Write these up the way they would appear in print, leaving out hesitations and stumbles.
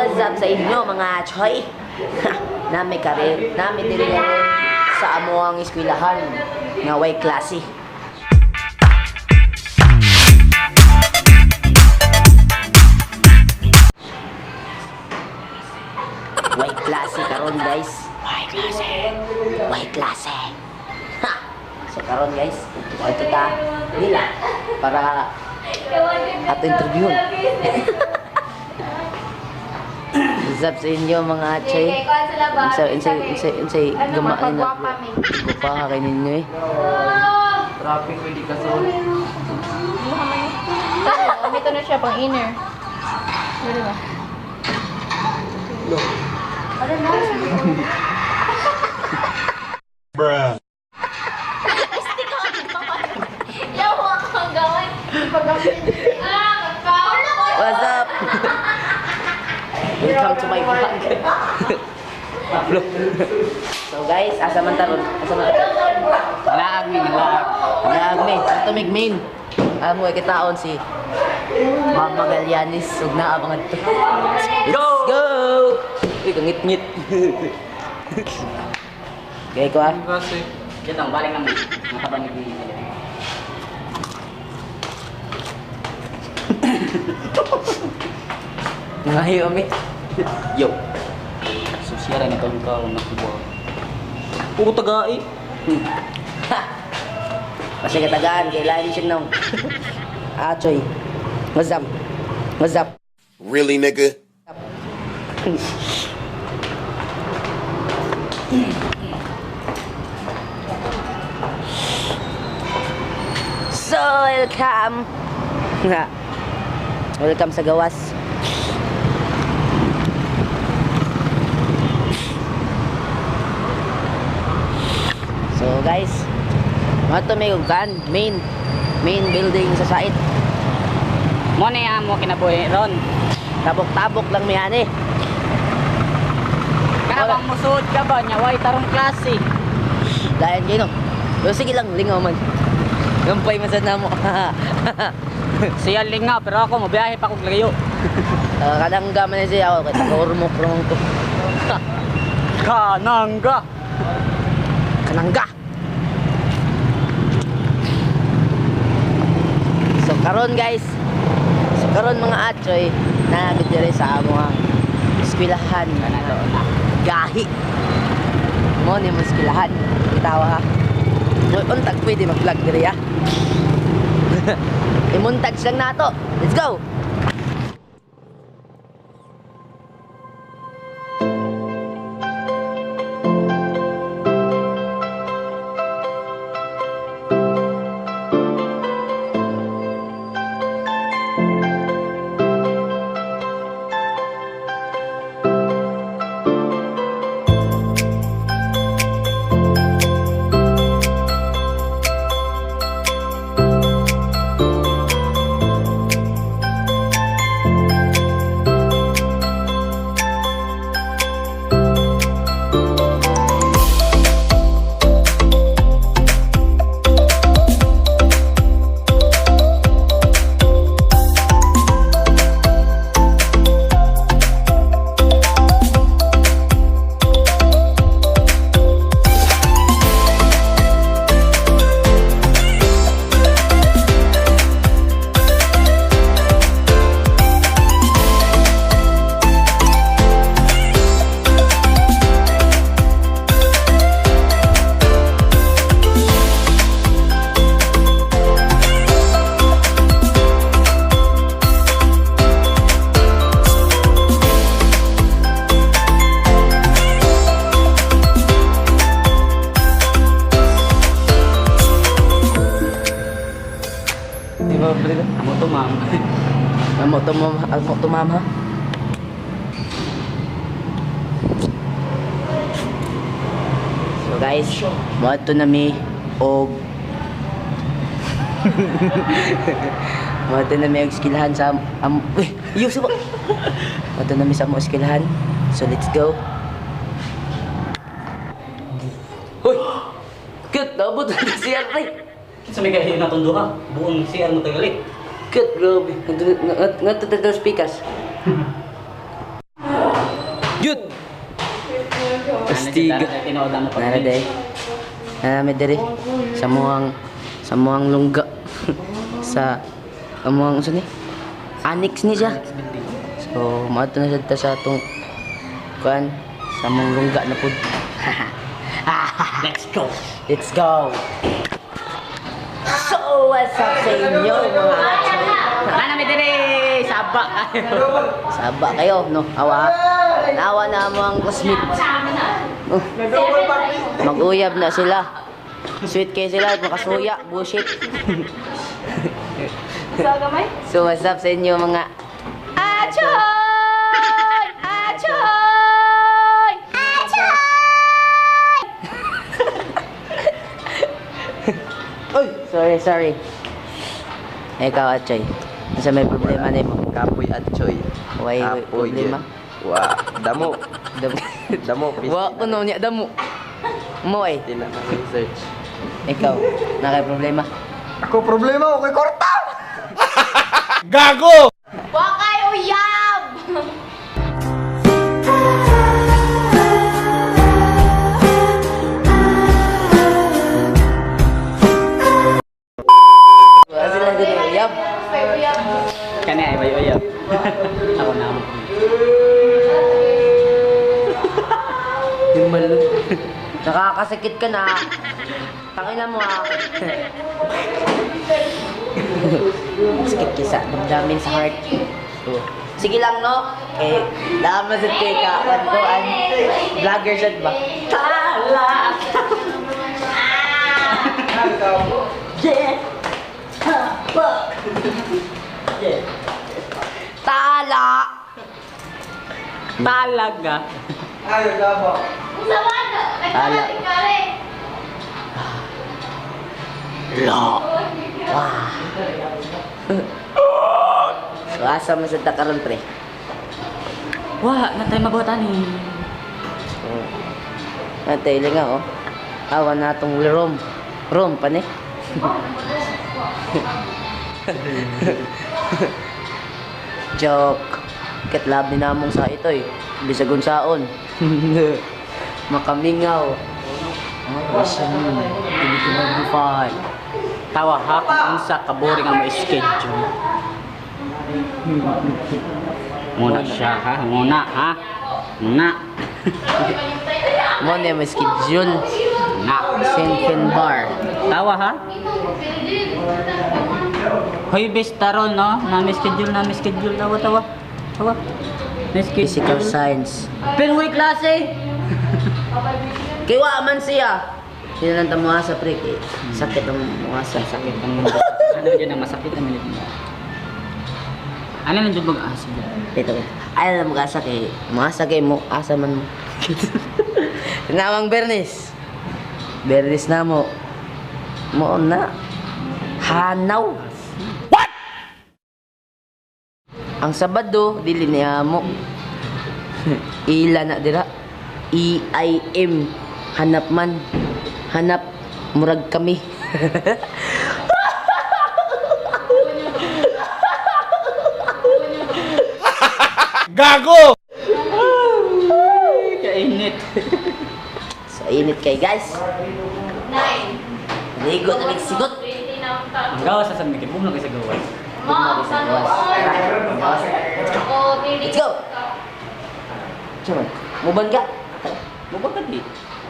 What's up sa inyo mga choy? Nami kare, nami diri sa amuang eskwelahan nga way klase. Way klase karon, guys. Way klase. Way klase. Ha! So karon, guys, ito ta nila para ato interviewon. What's up sa inyo mga choy? Unsay unsay unsay unsay gama nila. Gupa kay ninyo eh. Traffic pwede ka so. Ito na siya pang inner. Pwede ba? Bruh. What's up? Welcome to my vlog. So guys, asa man taron? Asa man taron? Laag mi, laag. Laag mi, ato mig main. Amo ay kitaon si Mama Galyanis ug naa mga dito. Let's go! Uy, kangit-ngit. Okay ko ah. Kasi. Dito, ang balik lang. Nakabanig ni. Nangahiyo mi. Yo. So siya rin itong ikaw nakuha. Puro tagai. Ha! Kasi katagaan, kailangan siya nung. Ah, Choy. What's up? What's up? Really, nigga? So, welcome! Nga. Welcome sa gawas. So, guys, mga to may kan, main main building sa site. Mo na yan mo kinabuhi ron. Tabok-tabok lang may ani. Kana bang musud ka ba nya way tarong klase. Dahil kayo, no? Pero sige lang, lingaw man. Gampay man sad namo. Siya lingaw pero ako mobiyahe pa kog layo. Kadangga man siya ako kay taga-urmok ron ko. Kanangga. Kanangga. So karon, guys. So karon mga atchoy, na diri sa among eskwelahan Kana na. Gahi. Mo ni mo eskwelahan. Tawa ha. Uy, untag pwede mag-vlog diri ha. I-montage lang nato. Let's go. Di ba pre? Amo to ma'am. Amo to ma'am, amo to ma'am ha. So guys, moadto na mi og moadto na mi og eskilhan sa am uy, yuso ba? Moadto na mi sa mo eskilhan. So let's go. Hoy! Cute, naabot na siya pre. Kinsa may gahi na tong duha? Buong CR mo tagali. Cute, grabe. Ngadto ta speakers. Jut! Astiga. Tinuod na mo pag Nara day. Nara diri sa muang lungga. Sa amuang unsa ni? Annex ni siya. So, maadto na sad ta sa atong kuan sa among lungga na pud. Let's go. Let's go. So, what's up sa inyo mga atsoy? Ana mi diri saba. Saba kayo, no? Awa. Nawa na mo ang classmate. Oh. Mag-uyab na sila. Sweet kayo sila, makasuya, bullshit. So, gamay? So, what's up sa inyo mga Achoy! Achoy! Achoy! Uy! Sorry, sorry. Ikaw, Atchoy. Nasa may problema na mo? Kapoy at Choy. Way, Kapoy problema? yun. Wa, damo. Damo. Damo. Wa ko no niya damo. Mo ay. Di na research. Ikaw, na kay problema. Ako problema, okay, korta! Wakay uyab! Wa sila dili yab. May uyab. Kani ay way uyab. Ako na mo. Yung malo. Nakakasakit ka na. Tangina mo ah. Sakit kisa damdamin sa heart. So, sige lang no. Eh, dama sa kay ka ko an vlogger sad ba? Tala. Yeah. Ha, fuck. Yeah. Tala. Talaga. Usawan! Ala. Nagkakating La. Wah. So asa man sa takaron pre? Wa, na tayo mabuhatan ni. So, natay nga oh. Awa na atong room. Room pa ni. Joke. Ket labi namong sa ito eh. Bisag unsaon. Makamingaw. Oh, listen. 2025. Tawa ha kung unsa ka boring ang schedule. Muna siya ha, muna ha. Muna. Mo na may schedule. Na. Sinfin bar. Tawa ha. Hoy best taron no, nami schedule, nami schedule tawa tawa. Tawa. May schedule. Physical science. Pero way klase. Kiwa man siya. Sino lang tamuasa pre? Kay sakit ang muasa. Sakit ang mundo. Ano yun ang masakit ang minute mo. Ano lang dyan mag-asa dyan? Ito. Ay alam mo asa kay muasa kay mo asa man mo. Tinawang Bernis. Bernis na mo. Mo na. Hanaw. What? Ang Sabado dili niya mo. Ila na dira. E I M hanap man. Hanap murag kami. Kainit. So init kay guys. 9. Ligo na nagsigot. 20 na ang Ang gawas sa San Miguel, bumla kayo sa gawas. Ma, sa Gawas. O, Let's go! Chaman, muban ka. Bumla ka di.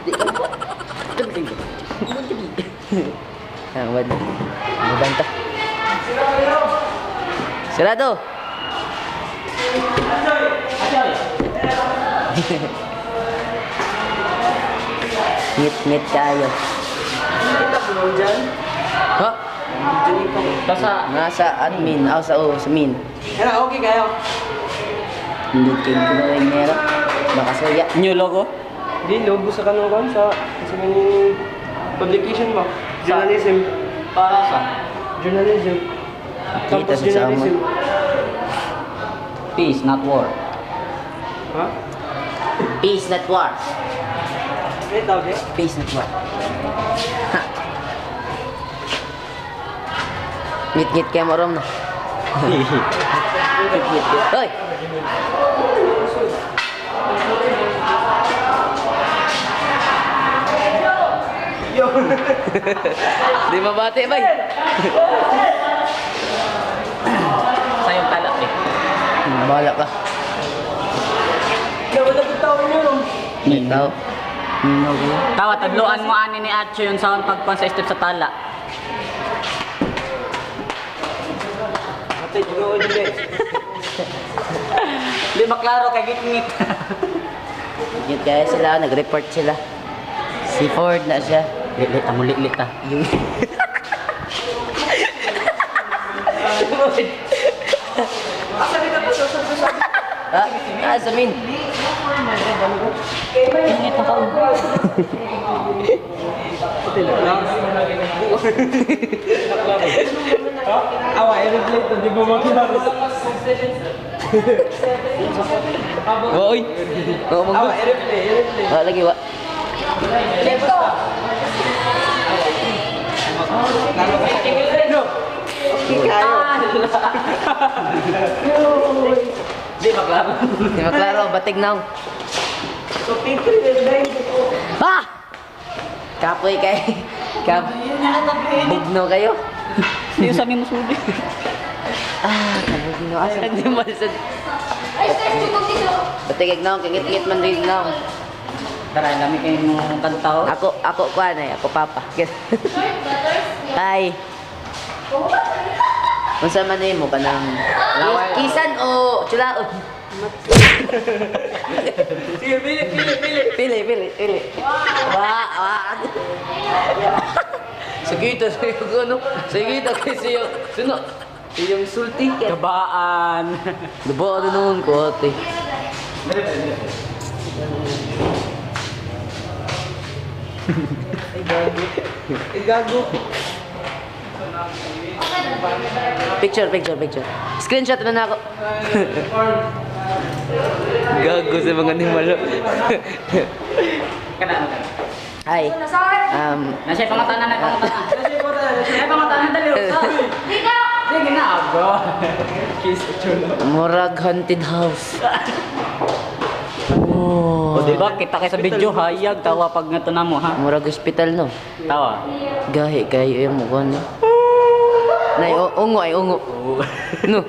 Di ka mo. Muban ka di. Ah, muban. Muban ta. Sarado. Ngit-ngit kayo. Ha? Tapos sa Nasa admin, aw sa o, sa min. okay kayo. Hindi kayo glowing meron. Baka suya. new logo. Di, logo sa kanong kan sa kaning publication mo. Journalism. Para sa Journalism. Kita Campus sa sama. journalism. peace, not war. Ha? Peace not war. Eh, tawag eh. Peace not war. Ha. Ngit-ngit kayo mo rom no. Ngit-ngit kayo. Hoy! Di mabati, bay. Sayong tala eh. Bahala ka. Minaw. Tao. Minaw ko. Tawa, tadluan mo ani ni Acho yung sound pagkuan sa step sa tala. Ate, jugo ko dyan. Di ba klaro kay gitngit? Yun kaya sila, nag-report sila. Si Ford na siya. Lilit, amo lilit ah. Yung... Ha? Ah, sa min. Gitngit ako. Awa, i-replay to, di ba maklaro? Wa, oy. Oo, Awa, mag- i-replay, i-replay. Wa, lagi, wa. Di ba klaro? Di ba klaro, batig now. Ah! Kapoy kay... Kap... Bugno kayo? Hindi yung sabi mo suli. Ah, kabugno. Asa di mo sa... Ay, sir, cukup dito. Batig now, kangit-ngit man din now. Tara, lami kayo mong kanta oh. Ako, ako kuan ay, ako papa. Hi. Unsa man nimo kanang kisan o chulaon? Sige, pili, pili, pili. Pili, pili, pili. Wa, wa. Sige ito, sige ano? Sige ito kasi yung suno. Yung sulti. Gabaan. Lubo ano noon ko ate. Eh, gago. Picture, picture, picture. Screenshot na na ako. Gago sa mga animal. Kana ano kana. Hi. Nasa pangatanan na pangatanan. Nasa pangatanan dali. Dito! Sige na bro. Kiss, chulo. Murag haunted house. Oh. O di ba kita kay sa video hayag tawa pag nga na mo ha. Murag hospital no. Tawa. Gahi kayo yung mukha no. Nay, ungo ay ungo. No.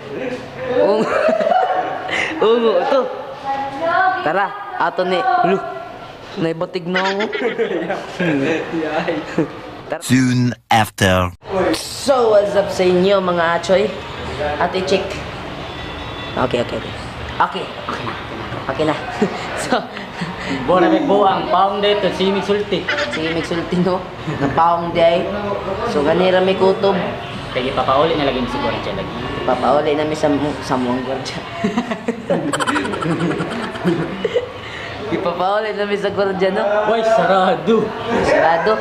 Ungo. Ungo to. Tara, ato ni. Lu. Nay batig na ako. Soon after. So, what's up sa inyo mga achoy? Ate chick. Okay. Okay, okay na. Okay na. So, Bo na may buang paong dito si mig sulti. sige magsulti no. Napaong di ay. So, ganira may kutob. Kaya ipapauli na lagi siguro siya lagi. Papauli namin sa sa muang gwardiya. Ipapauli namin sa gwardiya, no? Way sarado. Sarado.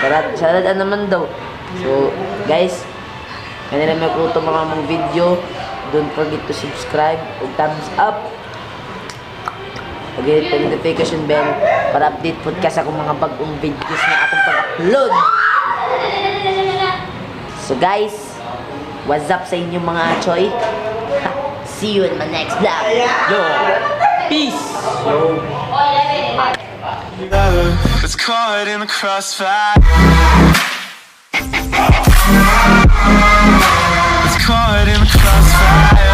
Sarado. Sarado naman daw. So, guys, kanila may kuto mga mong video. Don't forget to subscribe ug thumbs up. Ug hit the notification bell para update po ka sa akong mga bagong videos na akong pag-upload. So guys, what's up sa inyo mga choy? See you in my next vlog. Yo. Peace. Was caught in the crossfire. Was caught in the crossfire.